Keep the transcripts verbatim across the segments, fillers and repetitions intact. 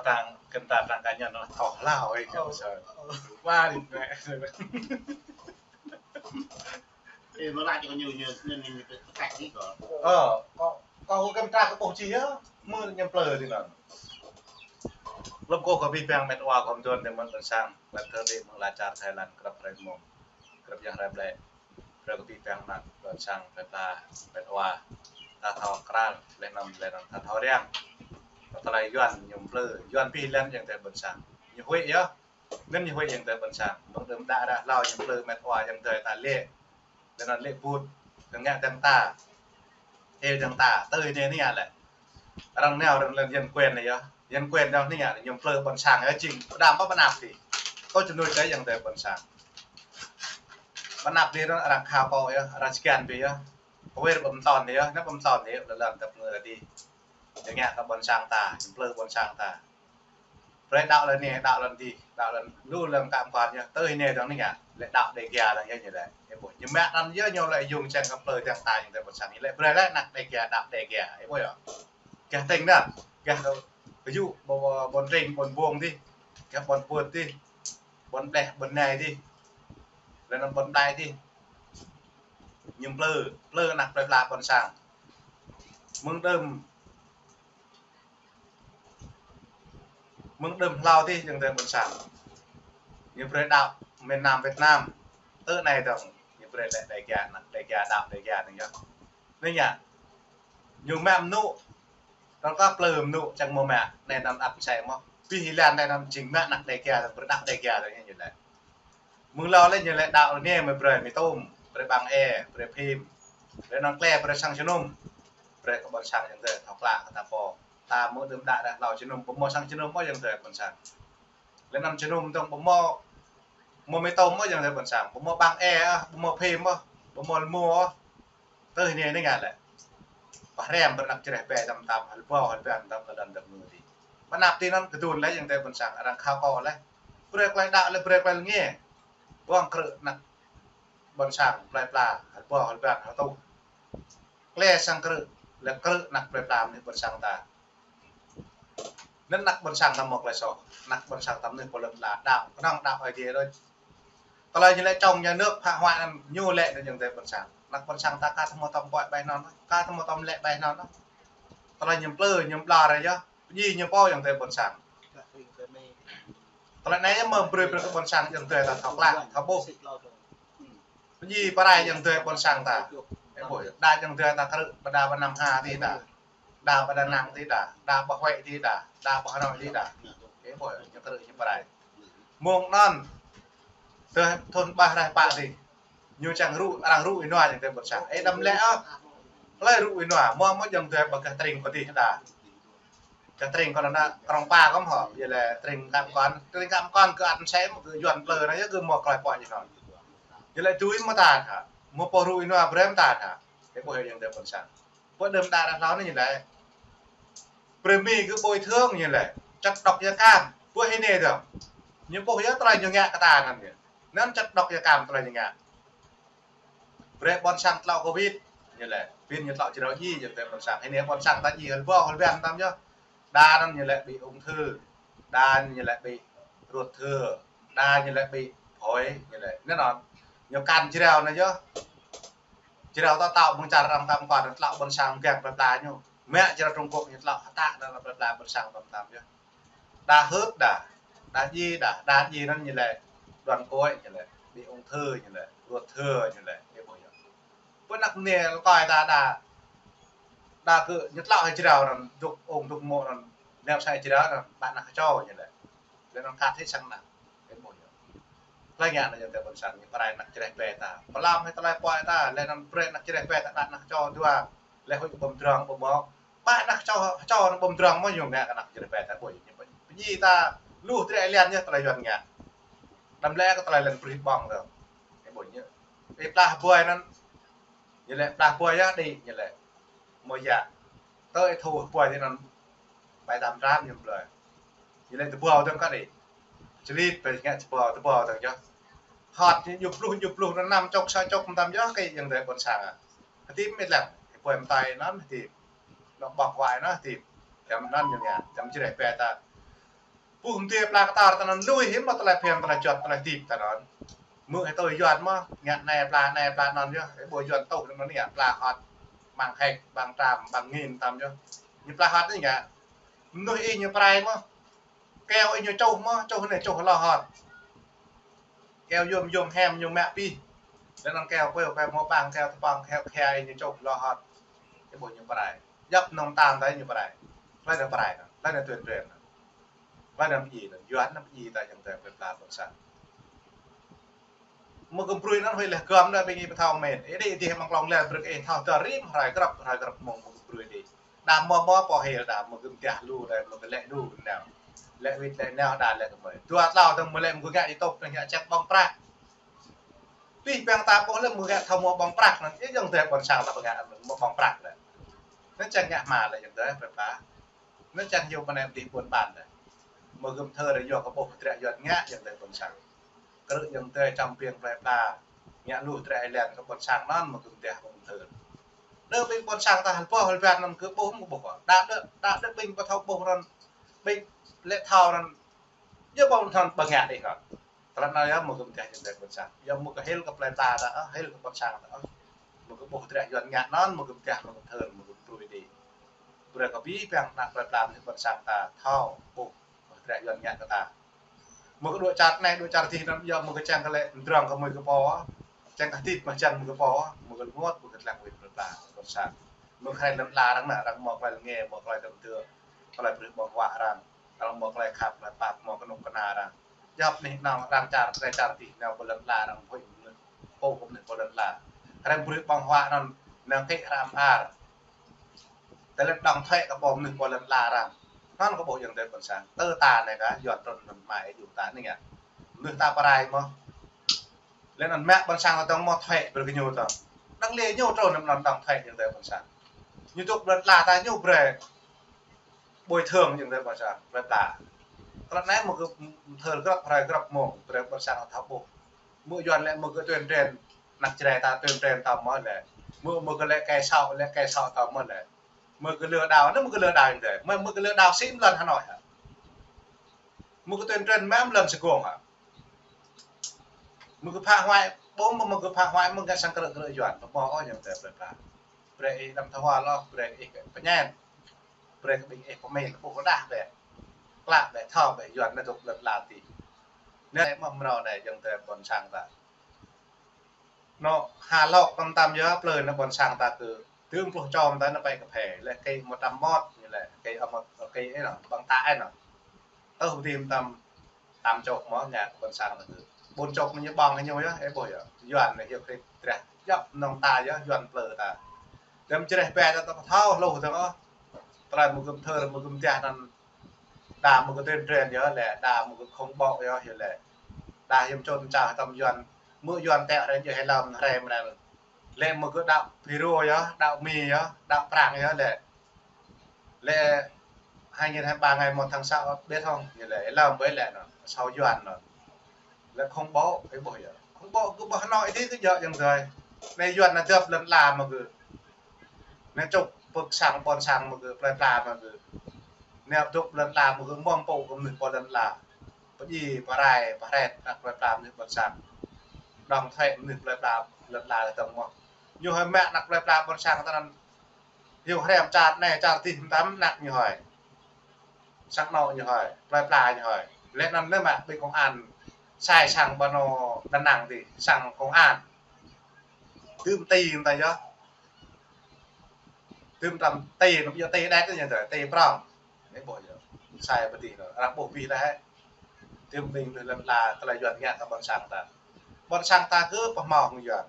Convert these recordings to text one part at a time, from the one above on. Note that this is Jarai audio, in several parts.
Tang kơ ta tang kơ ñu nao thâo hlâo ih kơ sa. Wa ri mĕ. Ê, nó lại cho con nhiều nhiều nên mình phải cạnh đi có. Ơ, kâo kâo kơ ta kơ ƀuh čih yơh, mơ̆ ñu plư ti anŭn. Lơ̆m kâo kơ abih bang met wa khŏm tuan tơ mơ̆n ƀôn sang, met thơ đĭ mơ̆ng ala čar Thái Lan, krăp hrơi mông, krăp yang hrơi ƀlĕ. Brơi kơ abih bang ană ƀôn sang, met wa, met wa. Ta thâo krăn, lĕ anŭn, lĕ anŭn, ta thâo răng. Tơlơi Yuan ñu plư, Yuan pih lĕ yang tơ ƀôn sang. Ñu huĭ yơh. Anŭn ñu huĭ yang tơ ƀôn sang. Mơ̆ng đưm đă ră hlâo ñu plư met wa yang tơ ta lĕ. Lĕ anŭn lĕ put. Kơ ngă tơng ta. Hil tơng ta. Tơ hil anai anai lĕ. Arăng nao arăng lĕ nhân quyền anai yơh. Nhân quyền dong anai ñu plư ƀôn sang yơh jing. Pơđam pơ pơnap ti. Kâo čơnui tơ yang tơ ƀôn sang. Pơnap ti anŭn arăng khao kâo yơh. Arăng scan ti yơh. Kơ wir ƀơm ton ti yơh. Nă ƀơm ton ti yơh. Lĕ lăm tơp ngơ ti. Ñu ngă kơ ƀôn sang ta. Ñu plư ƀôn sang ta. Brơi đaŏ lĕ anai, đaŏ lĕ ti, đaŏ lĕ lu lăm kam kơnơ̆ng yơh. Tơ hil anai dong anai ngă, lĕ đaŏ Đêga dong yơh ñu lĕ. Ê ƀuh, ñu mă anŭn yơh ñu lĕ yŭng čang kơ plư tơng ta yang tơ ƀôn sang. Ñu lĕ brơi lĕ ană Đêga, đaŏ Đêga. Ê ƀuh yơh. Gah tring dah, gah kơ yŭ, ƀôn, ƀôn tring, ƀôn ƀông ti, gah ƀôn put ti, ƀôn ƀlĕ, ƀôn nai ti. Lĕ anŭn ƀôn ƀlai ti. Ñu plư, plư ană plơi pla ƀôn sang. Mơ̆ng đưm Mơ̆ng đưm hlâo ti yang tơ ƀôn sang. Ñu brơi đaŏ miền Nam Việt Nam. Tơ anai dong, ñu brơi lĕ Đêga, ană Đêga, đaŏ Đêga anai yơh. Anai ngă. Ñu mă mơnŭ. Dong ta plư mơnŭ čang mơ̆ mă. Anai anŭn ăt sĕ mơ̆. Pih hil anai anŭn jing mă ană Đêga, dong brơi đaŏ Đêga dong ñu lĕ. Mơ̆ng hlâo lĕ ñu lĕ đaŏ anai mơ̆ brơi mì tôm, brơi ƀăng e, brơi phim. Brơi anŭn klĕ, brơi sang jơnum. Brơi kơ ƀôn sang yang tơ thâo klă kơ ta pô. Ta mơ̆ đưm đă ră hlâo jơnum, pơmơ̆ sang jơnum ôh yang tơ ƀôn sang. Lĕ anŭn jơnum dong pơmơ̆, mơ̆ mì tôm ôh yang tơ ƀôn sang. Pơmơ̆ ƀăng e ôh, pơmơ̆ phim ôh, pơmơ̆ lơmu ôh. Tơ hil anai anai ngă lĕ. Pơhrăm brơi ană čơreh ƀe tơm tơm, hơbâo hơbăn tơm tơlăn tơm ngơ ti. Pơnap ti anŭn kơdŭn lĕ yang tơ ƀôn sang, arăng khao kâo lĕ. Brơi tơlơi đaŏ lĕ brơi tơlơi lĕ ngă. Ƀơ̆ng krư̆ ană ƀôn sang, plơi pla, hơbâo hơbăn hơtuh. Klĕ sang krư̆, lĕ krư̆ ană plơi pla mơnuih ƀôn sang ta. Anŭn ană ƀôn sang ta mơ̆ klĕ soh, ană ƀôn sang ta mơnuih pô lŏn ala, đaŏ, kơnơ̆ng đaŏ Ơi Adai đôč. Tơlơi ñu lĕ čŏng nhà nước phá hoại anŭn, ñu lĕ anŭn yang tơ ƀôn sang. Ană ƀôn sang ta ka tơhmô tơm pơai ƀai anŭn, ka tơhmô tơm lĕ ƀai anŭn. Tơlơi ñu plư, ñu ƀlŏr yơh, pơdjai ñu pô yang tơ ƀôn sang. Tơlơi anai yơh mơ̆ brơi brơi kơ ƀôn sang yang tơ ta thâo klă, thâo ƀuh. Pơdjai pơrai yang tơ ƀôn sang ta. Ê ƀuh, đa yang tơ ta krư̆, ƀôdah ƀơi Nam Hà ti đa. Đa ƀơi Đà Nẵng ti đa, đa ƀơi Huế ti đa, đa ƀơi Hà Nội ti đa. Ê ƀuh, ñu krư̆ ñu pơrai. Mơ̆ng anŭn, tơ thun ƀah rai pă ti. Ñu čang rŭ, arăng rŭ ih nua yang tơ ƀôn sang. Ê đăm lĕ ôh. Hlơi rŭ ih nua, mơ̆ mơ̆ yang tơ ƀơi gah tring kơ ti đa. Gah tring kơ anŭn krong pa kơ mơ̆ hŏ, yơh lĕ tring kam kơnơ̆ng, tring kam kơnơ̆ng kơ ăt sĕ mơ̆ kơ Yuan plư anŭn yơh kơ mơ̆ klơi pơai ñu anŭn. Yơh lĕ tui mơ̆ ta hă, mơ̆ pô rŭ ih nua brơi mơ̆ ta hă. Ê ƀuh yang tơ ƀôn sang. Pơ đưm đă ră hlâo anai ñu lĕ. Brơi mĭn kơ bồi thường ñu lĕ. Chất độc da cam. Pơ hil anai dong. Ñu ƀuh yơh tơlơi ñu ngă kơ ta anŭn yơh. Anŭn chất độc da cam tơlơi ñu ngă. Brơi ƀôn sang tlŏ covid ñu lĕ. Pin ñu tlŏ jrao djai, yang tơ ƀôn sang. Hil anai ƀôn sang ta djai hơbâo hơbăn tơm yơh. Đa anŭn ñu lĕ bị ung thư. Đa ñu lĕ bị ruột thừa. Đa ñu lĕ bị phổi ñu lĕ. Anŭn anŭn. Ñu kăn jrao anŭn yơh. Jrao ta tao mơ̆ng čar arăng tăm kơ anŭn tlŏ ƀôn sang mơgang plơi pla ñu. Mă jrao Trung Quốc ñu tlŏ hơtă anŭn plơi pla ƀôn sang tăm tăm yơh. Đa hơ̆k đa, đa djai đa, đa djai anŭn ñu lĕ. Đoạn cuối ñu lĕ. Bị ung thư ñu lĕ. Ruột thừa ñu lĕ. Ê ƀuh yơh. Pơ anăp anai lơkơi ta đa, đa kơ ñu tlŏ hĭ jrao anŭn, dŏ ung dŏ mơ̆ anŭn, nao sa jrao anŭn, ƀă anăp kơčô ñu lĕ. Lĕ anŭn kat hĭ sang anŭn. Ê ƀuh yơh. Tơlơi ngă anŭn yang tơ ƀôn sang, ñu pơrai anăp čơreh ƀe ta. Pơlăm hĭ tơlơi pơai ta, lĕ anŭn brơi anăp čơreh ƀe ta, đa anăp kơčô dua. Lĕ huĭ kơ ƀơ̆ng drong, ƀơ̆ng mơ̆. Ƀă anăp kơčô, kơčô anŭn ƀơ̆ng drong mơ̆ ñu ngă kơ anăp čơreh ƀe ta, ƀuh yơh. Pơdjai ta, lu drơi lĕ anŭn yơh tơlơi Yuan ngă. Đăm lĕ kơ tơlơi lĕ brơi ƀơ̆ng tơ. Ê ƀuh yơh. Ê plah ƀuai anŭn. Ñu lĕ plah ƀuai yơh đĭ, ñu lĕ. Mơ̆ yă. Tơ ih thu ƀuai ti anŭn. Ƀai tam tram ñu blơi. Ñu lĕ tơƀâo dơ̆ng kơ đĭ. Čơlip ƀai ngă tơƀâo, tơƀâo dơ̆ng yơh. Hơt ñu djŭp pluh, djŭp pluh, anŭn năm čŏk, sa čŏk mơtam yơh kơ yang tơ ƀôn sang. Hơdip mĭt lăng. Ƀuai mơtai anŭn hơdip. Lŏ ƀơ̆ng wai anŭn hơdip. Čăm anŭn ñu ngă. Čăm čơreh ƀe ta. Ƀuh mơdê pla kơtor tơ anŭn lui hiư̆m mơ̆ tơlơi phiăn, tơlơi juăt, tơlơi tip tơ anŭn. Mơ̆ hĭ tui Yuan mơ̆, ngă anai pla anai pla anŭn yơh. Hĭ ƀuh Yuan tŭ anŭn ngă pla hot. Măng hek, băng trăm, băng nghìn tam yơh. Ñu pla hot anai ngă. Mơnuih ih ñu pơrai mơ̆. Keo ih ñu čuh mơ̆, čuh anai čuh lŏ hot. Keo yôm yôm hem ñu mă pih. Lĕ anŭn keo pơ, keo mơ̆ băng, keo tơpăng, keo khia ih ñu čuh lŏ hot. Hĭ ƀuh ñu pơrai. Djŏp nong tam tơ ñu pơrai. Hlơi anŭn pơrai anŭn, hlơi anŭn tuyên truyền anŭn. Hlơi anŭn pơdjai anŭn, Yuan anŭn pơdjai ta ayŏng adơi plơi pla ƀôn sang. Mơ̆ gơ̆m brui anŭn huĭ leh gơ̆m anŭn ƀing ih pơthâo mơ̆n. Ih đĭ dih amăng klŏng lĕ brơi ih thâo tơring hrơi grăp, hrơi grăp mông mơ̆ gơ̆m brui đĭ. Đa mơ̆ mơ̆ pô hil đa mơ̆ gơ̆m tiah lu đa mơ̆ gơ̆m lĕ lu nao. Lĕ wĭt lĕ nao đa lĕ gơ̆m. Dua tlâo tơ̆ng mơ̆ lĕ mơ̆ gơ̆m ngă YouTube anŭn ngă ček ƀơ̆ng prăk. Pih păng ta ƀuh lĕ mơ̆ ngă thâo mơ̆ ƀơ̆ng prăk anŭn. Ih ayŏng adơi ƀôn sang ta pơngă mơ̆ ƀơ̆ng prăk lĕ. Anŭn čang ngă hma lĕ ayŏng adơi plơi pla. Anŭn čang hyu pơnai pơdih ƀôn ƀan lĕ. Mơ̆ gơ̆m thơ ră yua kơ ƀuh dră Yuan ngă ayŏng adơi ƀôn sang. Krư̆ ayŏng adơi čăm ƀing plơi pla. Ngă lu dră Thái Lan kơ ƀôn sang anŭn mơ̆ gơ̆m dah mơ̆ gơ̆m thơ. Anŭn ƀing ƀôn sang ta hơl ƀuh hơl ƀan anŭn kơ ƀuh mơ̆ ƀuh. Đa đơ, đa đơ ƀing ƀu thâo ƀuh anŭn. Ƀing lĕ thâo anŭn. Yua ƀơ̆ng anŭn ƀơ̆ng ngă đih hă. Tơlơi anŭn yơh mơ̆ gơ̆m dah ayŏng adơi ƀôn sang. Yua mơ̆ kơ hil kơ plơi pla ta, hil kơ ƀôn sang ta. Mơ̆ kơ ƀuh dră Yuan ngă anŭn, mơ̆ gơ̆m dah mơ̆ gơ̆m thơ, mơ̆ gơ̆m brui đĭ. Brơi kơ ƀing păng ană plơi pla mơnuih ƀôn sang ta thâo ƀuh dră Yuan ngă kơ ta. Mơ̆ kơ dŏ čar anai, dŏ čar adih anŭn yơh mơ̆ kơ čang kơ lĕ mdrŏng kơ mơi kơ pô. Čang kơ hơdip mơ̆ čang mơi kơ pô, mơ̆ kơ lơngot, mơ̆ kơ tlăng wĭt plơi pla ƀôn sang. Mơ̆ kơ hrơi lŏn ala arăng anŭn, arăng mơ̆ klơi lĕ ngă, mơ̆ klơi tơm tơ, klơi brơi ƀơ̆ng huă arăng. Arăng mơ̆ klơi khăp, klơi pap, mơ̆ kơnuk kơna arăng. Djŏp anih anŏ arăng čar, klơi čar adih anŭn ƀơi lŏn ala arăng huĭ mơnuih. Pô kơ mơnuih ƀơi lŏn ala. Arăng brơi ƀơ̆ng huă anŭn, anŭn kĭ hrăm ar. Tơlơi đŏng thuế kơ pô mơnuih ƀơi lŏn ala arăng. Anŭn kơ ƀuh ayŏng adơi ƀôn sang. Tơ ta anai kơ Yuan trŭn anŭn mai ayŏng ta anai ngă. Mơnuih ta pơrai mơ̆. Lĕ anŭn mă ƀôn sang ta tơ̆ng mơ̆ thuế brơi kơ ñu tơ̆ng. Đăng lĕ ñu trŭn anŭn đŏng thuế ayŏng adơi ƀôn sang. Ñu dŏ lŏn ala ta ñu brơi bồi thường ayŏng adơi ƀôn sang, plơi pla. Tơlơi anai mơ̆ kơ thơ grăp hrơi grăp mông, brơi ƀôn sang thâo ƀuh. Mơ̆ Yuan lĕ mơ̆ kơ tuyên truyền, anăk Jrai ta tuyên truyền ta mơ̆ lĕ. Mơ̆, mơ̆ kơ lĕ kẻ xấu, lĕ kẻ xấu ta mơ̆ lĕ. Mơ̆ kơ lừa đảo, anŭn mơ̆ kơ lừa đảo ayŏng adơi. Mơ̆, mơ̆ kơ lừa đảo sĭ mơ̆ lŏn Hà Nội hă. Mơ̆ kơ tuyên truyền mơ̆ lŏn Sài Gòn hă. Mơ̆ kơ phá hoại, ƀơ̆ng mơ̆, mơ̆ kơ phá hoại mơ̆ ngă sang krư̆ krư̆ Yuan, pơmô ôh ayŏng adơi plơi pla. Brơi ih đăm thâo hua lŏ, brơi ih kơ pơñen. Brơi kơ ƀing ih pơmĭn, ƀuh kơ đah bĕ. Klă bĕ, thâo bĕ, Yuan anai dŏ lŏn ala adih. Anai mơ̆ mrâo anai ayŏng adơi ƀôn sang ta. Anŏ ha lŏk tơm tăm yơh, plơi anai ƀôn sang ta kơ. Tơm pluh čom ta anai pĕ kơ phê, lĕ kơ một trăm mốt, ñu lĕ, kơ một, kơ anŭn, ƀơ̆ng ta anŭn. Tơl tơm tăm, tam čŏk mơ̆ ngă kơ ƀôn sang ta kơ. Ƀôn čŏk anai ñu ƀơ̆ng hĭ ñu yơh, ih ƀuh yơh. Yuan anai yơh kơ drah, djŏp nong ta yơh, Yuan plơi ta. Đăm čreh bĕ ta tơpă thâo hluh tơ̆ng ôh. Tơlơi mơ̆ gơ̆m thơ, mơ̆ gơ̆m dah anŭn. Đa mơ̆ kơ tuyên truyền yơh lĕ, đa mơ̆ kơ khủng bố yơh, yơh lĕ. Đa hiư̆m čŏng čah tơm Yuan, mơ̆ Yuan tĕ hrĕ yơh hĭ lăm hrĕ mơ̆ anŭn. Lĕ mơ̆ kơ đaŏ Phi Rô yơh, đaŏ Mi yơh, đaŏ Prăng yơh lĕ. Lĕ hai nghìn hai mươi ba ngày một tháng sáu biết không? Yơh lĕ, hĭ lăm ƀơi lĕ anŭn, sau Yuan anŭn. Lĕ khủng bố, ih ƀuh yơh. Khủng bố kơ ƀơi Hà Nội adih kơ yơh ayŏng adơi. Anai Yuan anai dŏ lŏn ala mơ̆ kơ. Anai čŏk pơ̆k sang ƀôn sang mơ̆ kơ plơi pla mơ̆ kơ. Anai dŏ lŏn ala mơ̆ kơ mơ̆ng pô kơ mơnuih ƀơi lŏn ala. Pơdjai, pơrai, pơhrĕt, anăk plơi pla mơnuih ƀôn sang. Đŏng thuế mơnuih plơi pla lŏn ala tơ̆ng mơ̆. Ñu hơi mă anăk plơi pla ƀôn sang tơ anŭn. Hyu hrĕm čar anai, čar adih mơtam anăk ñu hơi. Sang anŏ ñu hơi, plơi pla ñu hơi. Lĕ anŭn anai mă ƀing công an. Sai sang ƀơi anŏ Đà Nẵng adih, sang công an. Tơm ti mơtam yơh. Tơm tăm ti, anŭn yơh ti đet anŭn yơh, ti prŏng. Anai ƀuh yơh. Sai ƀơi adih anŭn. Arăng ƀuh abih đah hĭ. Tơm ƀing lŏn ala, tơlơi Yuan ngă kơ ƀôn sang ta. Ƀôn sang ta kơ pơhmâo hăng Yuan.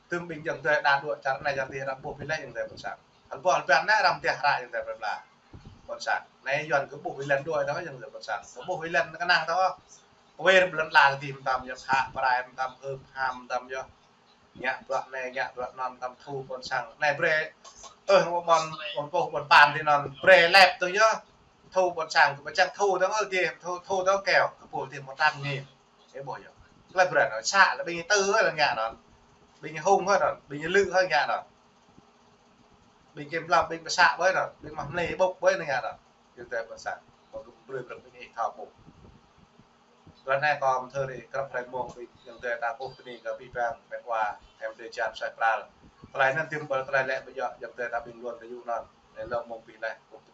Tơm ƀing ayŏng adơi đa dŏ čar anai čar adih arăng ƀuh abih lĕ ayŏng adơi ƀôn sang. Hơl ƀuh hơl ƀan anai arăng pơdah hră ayŏng adơi plơi pla. Ƀôn sang. Anai Yuan kơ ƀuh abih lĕ dŏ tơ̆ng ayŏng adơi ƀôn sang. Kơ ƀuh abih lĕ kơnang tơ̆ng ôh. Wơr lŏn ala adih mơtam yơh, phă pơrai mơtam, hưp ham mơtam yơh. Ngă bruă anai, ngă bruă anŭn, mơtam thu ƀôn sang. Anai brơi, ơ, ƀôn, ƀôn pô, ƀôn ƀan adih anŭn, brơi lĕp tơ̆ng yơh. Thu ƀôn sang, kơ ƀu čang thu tơ̆ng ôh adih, thu, thu tơ̆ng keo, kơ ƀuh adih một trăm nghìn. Ih ƀuh yơh. Tơlơi brơi anŭn, să lĕ ƀing tơ lĕ ngă anŭn. Ƀing hung hơi anŭn, ƀing lư̆ hơi ngă anŭn. Ƀing kiểm lâm, ƀing pơsă ƀơi anŭn, ƀing mah mlei ƀŭk ƀơi anŭn ngă anŭn. Ayŏng adơi ƀôn sang, mơ̆ kơ brơi brơi ƀing ih thâo ƀuh. Tơlơi anai kâo mơthưr ih, krăp hrơi mông ƀing ayŏng adơi ta kơkuh bơni kơ abih bang met wa, ayŏng adơi čar suaih pral. Tơlơi anŭn tơm ƀơi tơlơi lĕ ƀu djơ̆, ayŏng adơi ta ƀing lŏn tơjuh anŭn. Lĕ lơm mông ƀing laih kơkuh